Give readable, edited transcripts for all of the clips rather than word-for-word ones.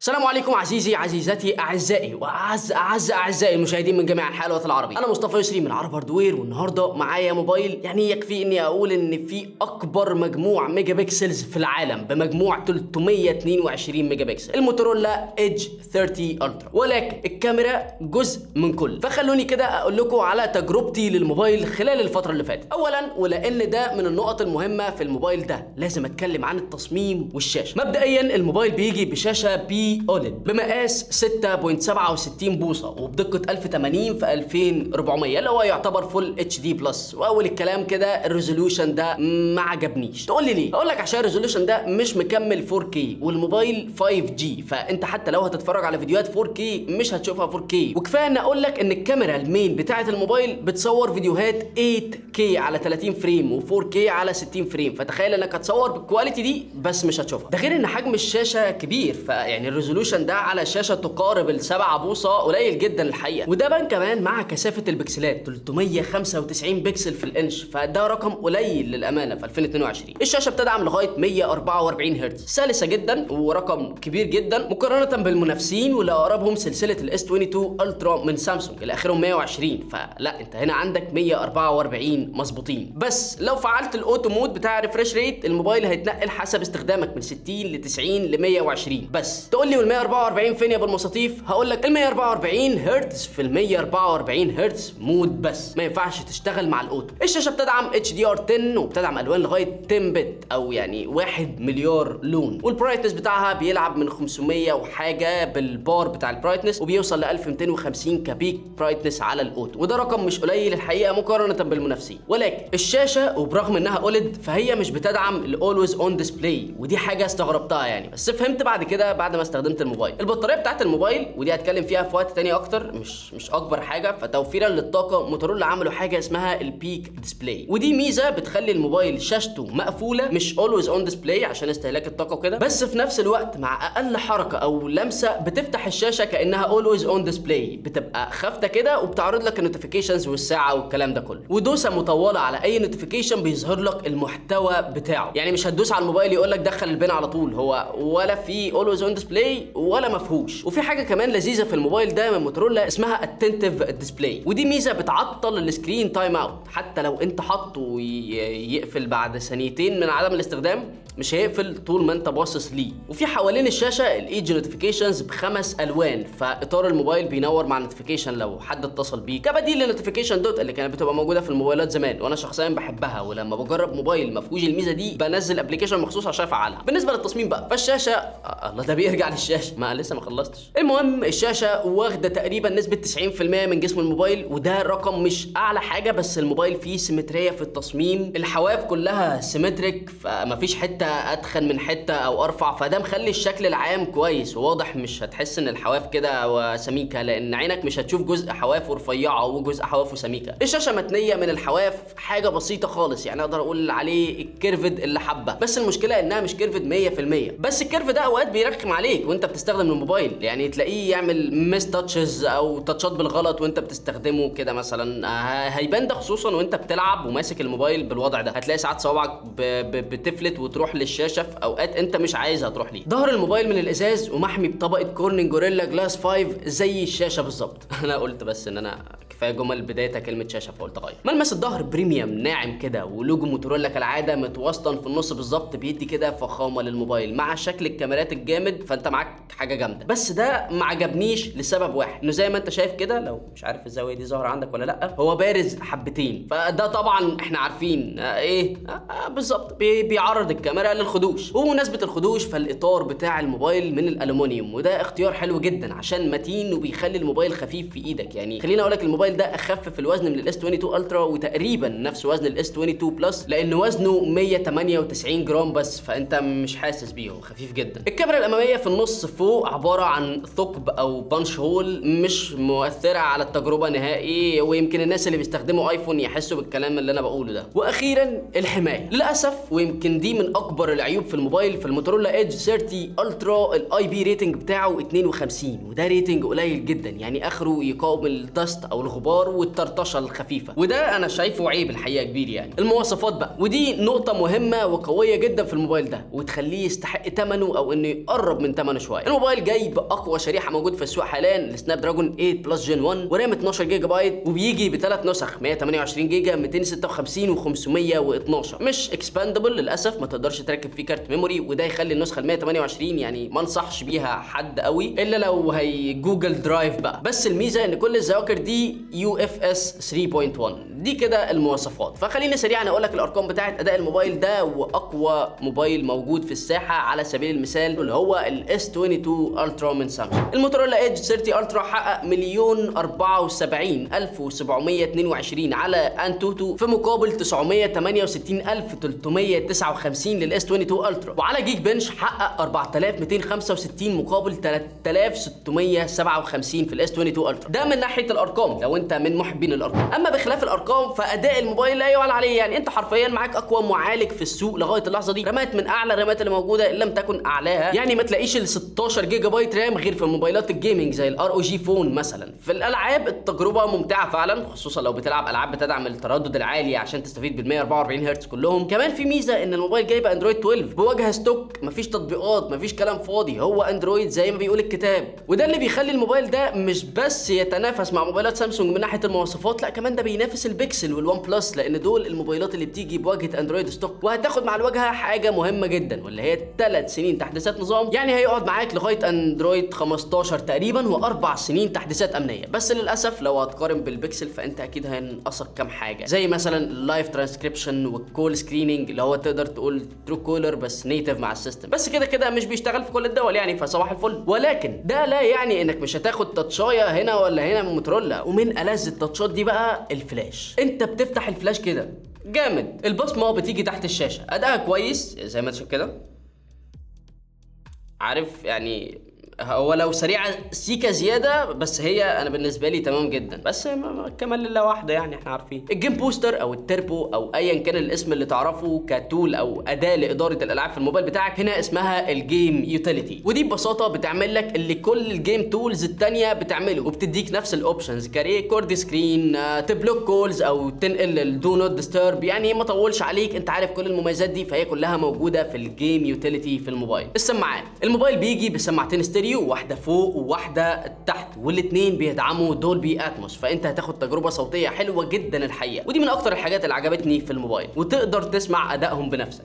السلام عليكم عزيزي عزيزتي اعزائي واعز اعز اعزائي المشاهدين من جميع انحاء الوطن العربي. انا مصطفى يسري من عرب هاردوير، والنهارده معايا موبايل يعني يكفي اني اقول ان في اكبر مجموع megapixels في العالم بمجموع 322 ميجا بكسل، الموتورولا ايدج 30 الترا. ولكن الكاميرا جزء من كل، فخلوني كده اقول لكم على تجربتي للموبايل خلال الفترة اللي فاتت. اولا، ولان ده من النقط المهمة في الموبايل ده، لازم اتكلم عن التصميم والشاشه. مبدئيا الموبايل بيجي بشاشة P-OLED بمقاس 6.67 بوصه وبدقه 1080 في 2400، اللي هو يعتبر full HD plus. واول الكلام كده ال resolution ده ما عجبنيش. تقول لي ليه؟ اقول لك عشان ال resolution ده مش مكمل 4K والموبايل 5G، فانت حتى لو هتتفرج على فيديوهات 4K مش هتشوفها 4K. وكفاية ان اقول لك ان الكاميرا ال main بتاعه الموبايل بتصور فيديوهات 8K على 30 frame و4K على 60 frame، فتخيل انك هتصور بال quality دي بس مش هتشوفها. ده غير ان حجم الشاشة كبير، فيعني ال resolution ده على شاشة تقارب ال 7 بوصه قليل جدا الحقيقه. وده بان كمان مع كثافة البكسلات 395 بكسل في الانش، فده رقم قليل للامانة في 2022. الشاشة بتدعم لغاية 144 هرتز، سلسه جدا ورقم كبير جدا مقارنة بالمنافسين، واللي اقربهم سلسلة ال S22 Ultra من سامسونج اللي اخرهم 120، فلا انت هنا عندك 144 مظبوطين. بس لو فعلت ال auto mode بتاع refresh rate الموبايل هيتنقل حسب استخدامك من 60 ل 90 ل 120. بس تقول لي وال 144 فين يا ابو المصاطيف؟ هقول لك ال 144 هرتز في ال 144 هرتز mode بس، ما ينفعش تشتغل مع ال auto. الشاشة بتدعم HDR 10 وبتدعم الوان لغاية 10 bit او يعني 1 مليار لون، وال brightness بتاعها بيلعب من 500 وحاجه بالبار بتاع ال brightness وبيوصل ل 1250 ك peak brightness على ال auto، وده رقم مش قليل الحقيقة مقارنة بالمنافسين. ولكن الشاشة وبرغم انها OLED فهي مش بتدعم ال always on display، ودي حاجة استغربتها يعني، بس فهمت بعد كده بعد ما استخدمت الموبايل. البطارية بتاعت الموبايل ودي هتكلم فيها في وقت تاني اكتر، مش اكبر حاجه. فتوفيرا للطاقة موتورولا عملوا حاجة اسمها ال peek display، ودي ميزة بتخلي الموبايل شاشته مقفولة مش always on display عشان استهلاك الطاقة وكده، بس في نفس الوقت مع اقل حركة او لمسه بتفتح الشاشة كانها always on display، بتبقى خافته كده وبتعرض لك ال notifications والساعة والكلام ده كله. ودوسه مطولة على اي notification بيظهر لك المحتوى بتاعه، يعني مش هتدوس على الموبايل يقول لك دخل ال PIN على طول، هو ولا في always on display ولا مفهوش. وفي حاجة كمان لذيذة في الموبايل ده من موتورولا اسمها attentive display، ودي ميزة بتعطل ال screen time out، حتى لو انت حاطه يقفل بعد ثانيتين من عدم الاستخدام مش هيقفل طول ما انت باصص ليه. وفي حوالين الشاشة ال edge notifications بخمس الوان، فاطار الموبايل بينور مع notification لو حد اتصل بيه، كبديل لل notification dot اللي كانت بتبقى موجودة في الموبايلات زمان، وانا شخصيا بحبها، ولما بجرب موبايل ما فيهوش الميزة دي بنزل application مخصوص عشان افعلها. بالنسبة للتصميم بقى، فالشاشه الله ده بيرجع للشاشه، ما لسه ما خلصتش. المهم الشاشة واخده تقريبا نسبه 90% من جسم الموبايل، وده رقم مش اعلى حاجه، بس الموبايل فيه سيمتريه في التصميم، الحواف كلها symmetric، فمفيش حتة اتخن من حتة او ارفع، فده مخلي الشكل العام كويس وواضح، مش هتحس ان الحواف كده وسميكه لان عينك مش هتشوف جزء حوافه رفيعة وجزء حوافه سميكة. الشاشة متنيه من الحواف حاجة بسيطة خالص، يعني اقدر اقول عليه ال curved اللي حبه، بس المشكلة انها مش curved 100%، بس ال curve ده اوقات بيرخم عليك وانت بتستخدم الموبايل، يعني تلاقيه يعمل miss touches او تاتشات بالغلط وانت بتستخدمه كده مثلا، هيبان ده خصوصا وانت بتلعب وماسك الموبايل بالوضع ده، هتلاقي ساعات صوابعك بتفلت وتروح للشاشه في اوقات انت مش عايزها تروح ليه. ظهر الموبايل من الازاز ومحمي بطبقه Corning Gorilla Glass 5 زي الشاشة بالظبط. انا قلت بس ان انا كفاية جمل بدايتها كلمة شاشة فقلت اغير. ملمس الظهر premium ناعم كده، ولوجو موتورولا كالعادة متوسطن في النص بالظبط، بيدي كده فخامة للموبايل مع شكل الكاميرات الجامد، فانت معاك حاجة جامدة. بس ده ما عجبنيش لسبب واحد، انه زي ما انت شايف كده، لو مش عارف الزاوية دي ظاهره عندك ولا لا، هو بارز حبتين، فده طبعا احنا عارفين ايه بالظبط بيعرض الكاميرا للخدوش. وبمناسبة الخدوش، فالاطار بتاع الموبايل من الالومنيوم، وده اختيار حلو جدا عشان متين وبيخلي الموبايل خفيف في ايدك. يعني خليني اقول لك الموبايل ده اخف في الوزن من ال S22 Ultra، وتقريبا نفس وزن ال S22 Plus، لان وزنه 198 جرام بس، فانت مش حاسس بيه، هو خفيف جدا. الكاميرا الامامية في النص فوق عبارة عن ثقب او punch hole، مش مؤثرة على التجربة نهائي، ويمكن الناس اللي بيستخدموا ايفون يحسوا بالكلام اللي انا بقوله ده. واخيرا الحماية، للاسف ويمكن دي من اكبر العيوب في الموبايل، في الموتورولا ايدج 30 Ultra ال IP rating بتاعه 52، وده rating قليل جدا، يعني اخره يقاوم ال dust او الغبار. الغبار والطرطشه الخفيفة، وده انا شايفه عيب الحقيقة كبير يعني. المواصفات بقى، ودي نقطة مهمة وقويه جدا في الموبايل ده وتخليه يستحق ثمنه او انه يقرب من ثمنه شوية. الموبايل جاي باقوى شريحة موجود في السوق حاليا، ال Snapdragon 8 Plus Gen 1، و RAM 12 جيجا بايت، وبيجي بثلاث نسخ 128 جيجا، 256 و512. مش expandable للاسف، ما تقدرش تركب فيه كارت memory، وده يخلي النسخة ال 128 يعني ما انصحش بيها حد قوي الا لو هي Google Drive بقى. بس الميزة ان كل الذواكر دي UFS 3.1. دي كده المواصفات. فخليني سريعا اقول لك الارقام بتاعه اداء الموبايل ده واقوى موبايل موجود في الساحة على سبيل المثال اللي هو ال S22 Ultra من سامسونج. الموتورولا Edge 30 Ultra حقق 1,074,722 على AnTuTu في مقابل 968,359 لل S22 Ultra، وعلى Geekbench حقق 4265 مقابل 3657 في ال S22 Ultra. ده من ناحية الارقام لو انت من محبين الارقام. اما بخلاف الارقام فاداء الموبايل لا يعلى عليه، يعني انت حرفيا معاك اقوى معالج في السوق لغاية اللحظة دي، رامات من اعلى الرامات اللي موجودة ان لم تكن اعلاها، يعني ما تلاقيش ال 16 جيجا بايت RAM غير في موبايلات ال gaming زي ال ROG Phone مثلا. في الالعاب التجربة ممتعة فعلا، خصوصا لو بتلعب العاب بتدعم التردد العالي عشان تستفيد بال 144 هرتز كلهم. كمان في ميزة ان الموبايل جايب اندرويد 12 بواجهه stock، مفيش تطبيقات، مفيش كلام فاضي، هو اندرويد زي ما بيقول الكتاب. وده اللي بيخلي الموبايل ده مش بس يتنافس مع موبايلات سامسونج من ناحية المواصفات، لا كمان ده بينافس البيكسل وال OnePlus، لان دول الموبايلات اللي بتيجي بواجهه اندرويد stock. وهتاخد مع الواجهة حاجة مهمة جدا واللي هي 3 سنين تحديثات نظام، يعني هيقعد معاك لغاية اندرويد 15 تقريبا، واربع سنين تحديثات امنية. بس للاسف لو هتقارن بالبيكسل فانت اكيد هينقصك كام حاجة، زي مثلا اللايف ترانسكريبشن والكول سكريننج اللي هو تقدر تقول Truecaller بس native مع ال system، بس كده كده مش بيشتغل في كل الدول يعني، فصباح الفل. ولكن ده لا يعني انك مش هتاخد تاتشايه هنا ولا هنا من موتورولا. ومن ألذ التاتشات دي بقى الفلاش، انت بتفتح الفلاش كده جامد، البصمة بتيجي تحت الشاشة، ادائها كويس زي ما انت شايف كده، عارف يعني هو لو سريعة سيكه زيادة، بس هي انا بالنسبة لي تمام جدا، بس كمال لله وحده يعني، احنا عارفين. ال Game Booster او التربو او ايا كان الاسم اللي تعرفه ك tool او اداه لادارة الالعاب في الموبايل بتاعك، هنا اسمها ال Game Utility، ودي ببساطة بتعمل لك اللي كل ال game tools التانية بتعمله، وبتديك نفس ال options ك record screen، ت block calls او تنقل ال do not disturb، يعني ما طولش عليك، انت عارف كل المميزات دي فهي كلها موجودة في ال Game Utility في الموبايل. السماعات، الموبايل بيجي بسماعتين ستيريو، واحدة فوق وواحدة تحت، والاثنين بيدعموا Dolby Atmos، فانت هتاخد تجربه صوتية حلوة جدا الحقيقة، ودي من اكتر الحاجات اللي عجبتني في الموبايل، وتقدر تسمع ادائهم بنفسك.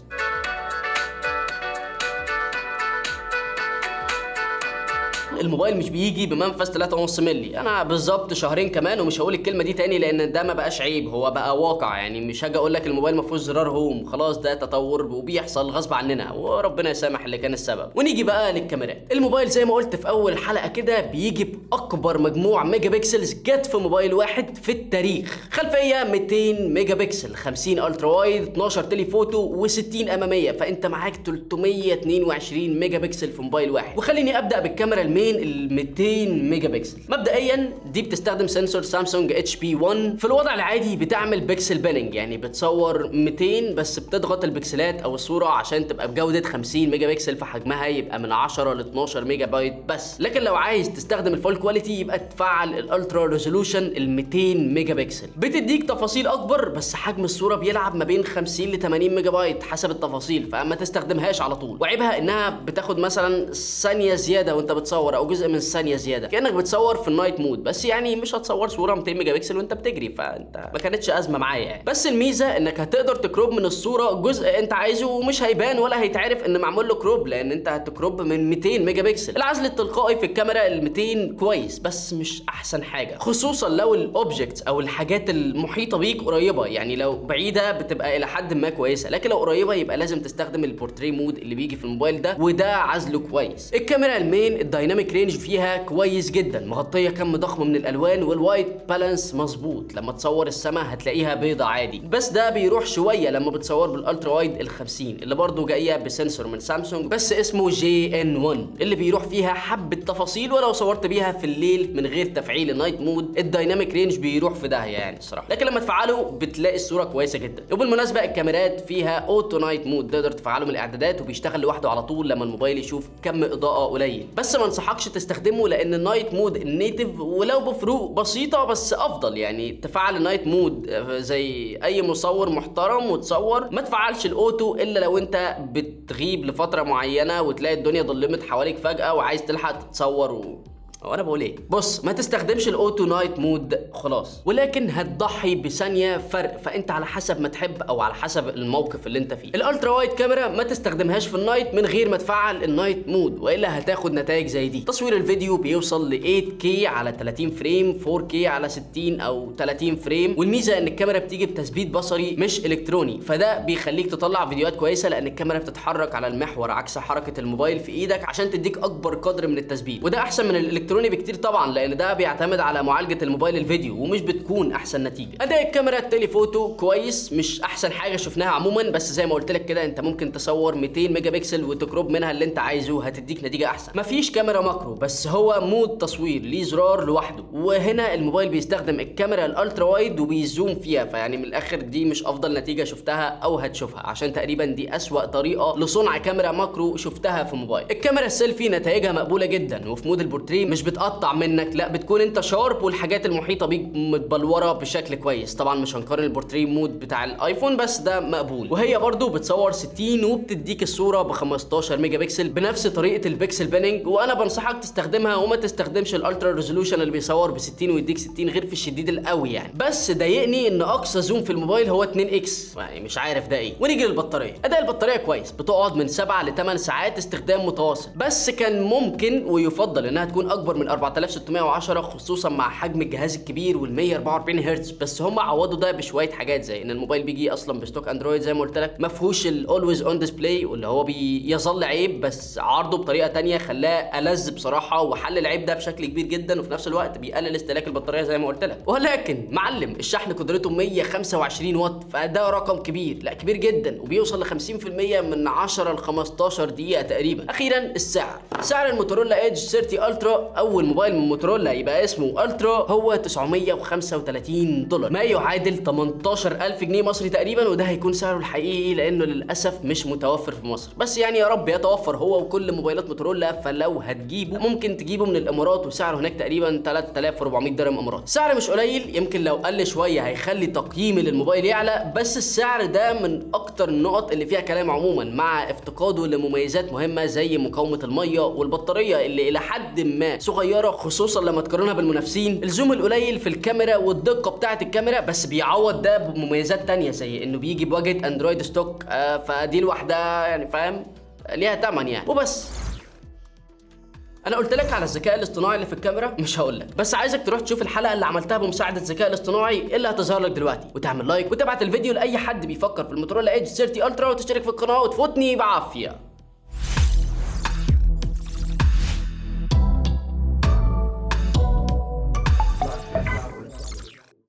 الموبايل مش بيجي بمنفذ 3.5 مللي، انا بالظبط شهرين كمان ومش هقول الكلمة دي تاني لان ده ما بقاش عيب، هو بقى واقع، يعني مش هاجي اقول لك الموبايل ما فيهوش زرار home، خلاص ده تطور وبيحصل غصب عننا وربنا يسامح اللي كان السبب. ونيجي بقى للكاميرات، الموبايل زي ما قلت في اول حلقة كده بيجي باكبر مجموع megapixels جت في موبايل واحد في التاريخ، خلفية 200 ميجا بكسل، 50 ultra wide، 12 telephoto، و60 امامية، فانت معاك 322 ميجا بكسل في موبايل واحد. وخليني ابدا بالكاميرا ال main ال 200 ميجا بكسل. مبدئيا دي بتستخدم sensor سامسونج HP 1، في الوضع العادي بتعمل pixel binning، يعني بتصور 200 بس بتضغط البكسلات او الصورة عشان تبقى بجوده 50 ميجا بكسل، فحجمها يبقى من 10 ل 12 ميجا بايت بس. لكن لو عايز تستخدم ال full quality يبقى تفعل ال ultra resolution ال 200 ميجا بكسل، بتديك تفاصيل اكبر بس حجم الصورة بيلعب ما بين 50 ل 80 ميجا بايت حسب التفاصيل، فما تستخدمهاش على طول. وعيبها انها بتاخد مثلا ثانية زيادة وانت بتصور او جزء من ثانية زيادة، كانك بتصور في ال night mode، بس يعني مش هتصور صوره 200 ميجا بكسل وانت بتجري، فانت ما كانتش ازمة معايا يعني. بس الميزة انك هتقدر ت crop من الصورة جزء انت عايزه ومش هيبان ولا هيتعرف ان معمول له crop، لان انت هت crop من 200 ميجا بكسل. العزل التلقائي في الكاميرا ال 200 كويس بس مش احسن حاجة، خصوصا لو ال objects او الحاجات المحيطة بيك قريبه، يعني لو بعيدة بتبقى الى حد ما كويسة، لكن لو قريبه يبقى لازم تستخدم ال portrait mode اللي بيجي في الموبايل ده، وده عزله كويس. الكاميرا ال main ال dynamic range فيها كويس جدا، مغطيه كم ضخم من الالوان، وال white balance مظبوط، لما تصور السماء هتلاقيها بيضة عادي، بس ده بيروح شوية لما بتصور بال ultra wide ال 50 اللي برضه جاية ب sensor من سامسونج بس اسمه JN 1، اللي بيروح فيها حبه تفاصيل، ولو صورت بيها في الليل من غير تفعيل ال night mode ال dynamic range بيروح في داهية يعني الصراحة، لكن لما تفعله بتلاقي الصورة كويسة جدا. وبالمناسبة الكاميرات فيها auto night mode، تقدر تفعله من الاعدادات وبيشتغل لوحده على طول لما الموبايل يشوف كم اضاءه قليل، بس ما انصحكش انصحكش تستخدمه، لان ال night mode ال native ولو بفروق بسيطة بس افضل. يعني تفعل ال night mode زي اي مصور محترم وتصور، ما تفعلش ال auto الا لو انت بتغيب لفترة معينة وتلاقي الدنيا ظلمت حواليك فجاة وعايز تلحق تتصور هو انا بقول ايه؟ بص، ما تستخدمش ال auto night mode خلاص، ولكن هتضحي بثانيه فرق، فانت على حسب ما تحب او على حسب الموقف اللي انت فيه. ال ultra wide camera ما تستخدمهاش في ال night من غير ما تفعل ال night mode، والا هتاخد نتائج زي دي. تصوير الفيديو بيوصل ل 8K على 30 frame، 4K على 60 او 30 frame، والميزة ان الكاميرا بتيجي بتثبيت بصري مش الكتروني، فده بيخليك تطلع فيديوهات كويسة لان الكاميرا بتتحرك على المحور عكس حركة الموبايل في ايدك عشان تديك اكبر قدر من التثبيت، وده احسن من الالكتروني بكتير طبعا، لان ده بيعتمد على معالجة الموبايل الفيديو ومش بتكون احسن نتيجة. اداء الكاميرا ال telephoto كويس، مش احسن حاجة شفناها عموما، بس زي ما قلت لك كده انت ممكن تصور 200 ميجا بكسل وت crop منها اللي انت عايزه، هتديك نتيجة احسن. مفيش كاميرا macro، بس هو mode تصوير ليه زرار لوحده، وهنا الموبايل بيستخدم الكاميرا ال ultra wide وبي zoom فيها، فيعني من الاخر دي مش افضل نتيجة شفتها او هتشوفها، عشان تقريبا دي اسوأ طريقه لصنع كاميرا macro شفتها في موبايل. الكاميرا السيلفي نتائجها مقبولة جدا، وفي mode ال portrait مش بتقطع منك، لا بتكون انت sharp والحاجات المحيطة بيك متبلوره بشكل كويس. طبعا مش هنقارن ال portrait mode بتاع الايفون، بس ده مقبول. وهي برضو بتصور 60 وبتديك الصورة ب 15 ميجا بكسل بنفس طريقه ال pixel binning، وانا بنصحك تستخدمها وما تستخدمش ال ultra resolution اللي بيصور ب 60 ويديك 60 غير في الشديد القوي يعني. بس ضايقني ان اقصى zoom في الموبايل هو 2 x، يعني مش عارف ده ايه. ونيجي للبطاريه. اداء البطارية كويس، بتقعد من 7 ل 8 ساعات استخدام متواصل، بس كان ممكن ويفضل انها تكون اكبر من 4610، خصوصا مع حجم الجهاز الكبير وال 144 هرتز. بس هم عوضوا ده بشوية حاجات، زي ان الموبايل بيجي اصلا ب stock اندرويد زي ما قلت لك، ما فيهوش ال always on display واللي هو بيظل عيب، بس عرضه بطريقة تانية خلاه ألذ بصراحة، وحل العيب ده بشكل كبير جدا، وفي نفس الوقت بيقلل استهلاك البطارية زي ما قلت لك. ولكن معلم الشحن قدرته 125 واط، فده رقم كبير، لا كبير جدا، وبيوصل ل 50% من 10 ل 15 دقيقة تقريبا. اخيرا السعر، سعر الموتورولا ايدج 30 Ultra، اول موبايل من موتورولا يبقى اسمه Ultra، هو $935، ما يعادل 18000 جنيه مصري تقريبا، وده هيكون سعره الحقيقي لانه للاسف مش متوفر في مصر، بس يعني يا رب يتوفر هو وكل موبايلات موتورولا. فلو هتجيبه ممكن تجيبه من الامارات، وسعره هناك تقريبا 3400 درهم امارات، سعر مش قليل، يمكن لو قل شوية هيخلي تقييمي للموبايل يعلى، بس السعر ده من اكتر النقط اللي فيها كلام عموما، مع افتقاده لمميزات مهمة زي مقاومة المية والبطاريه اللي الى حد ما صغيرة خصوصا لما تقارنها بالمنافسين، ال zoom القليل في الكاميرا والدقه بتاعه الكاميرا، بس بيعوض ده بمميزات تانية زي انه بيجي بواجهه اندرويد stock، فدي لوحدها يعني فاهم ليها تمن يعني. وبس انا قلت لك على الذكاء الاصطناعي اللي في الكاميرا مش هقول لك، بس عايزك تروح تشوف الحلقة اللي عملتها بمساعدة الذكاء الاصطناعي اللي هتظهر لك دلوقتي، وتعمل like وتبعت الفيديو لاي حد بيفكر في الموتورولا ايدج 30 Ultra، وتشترك في القناة وتفوتني بعافية.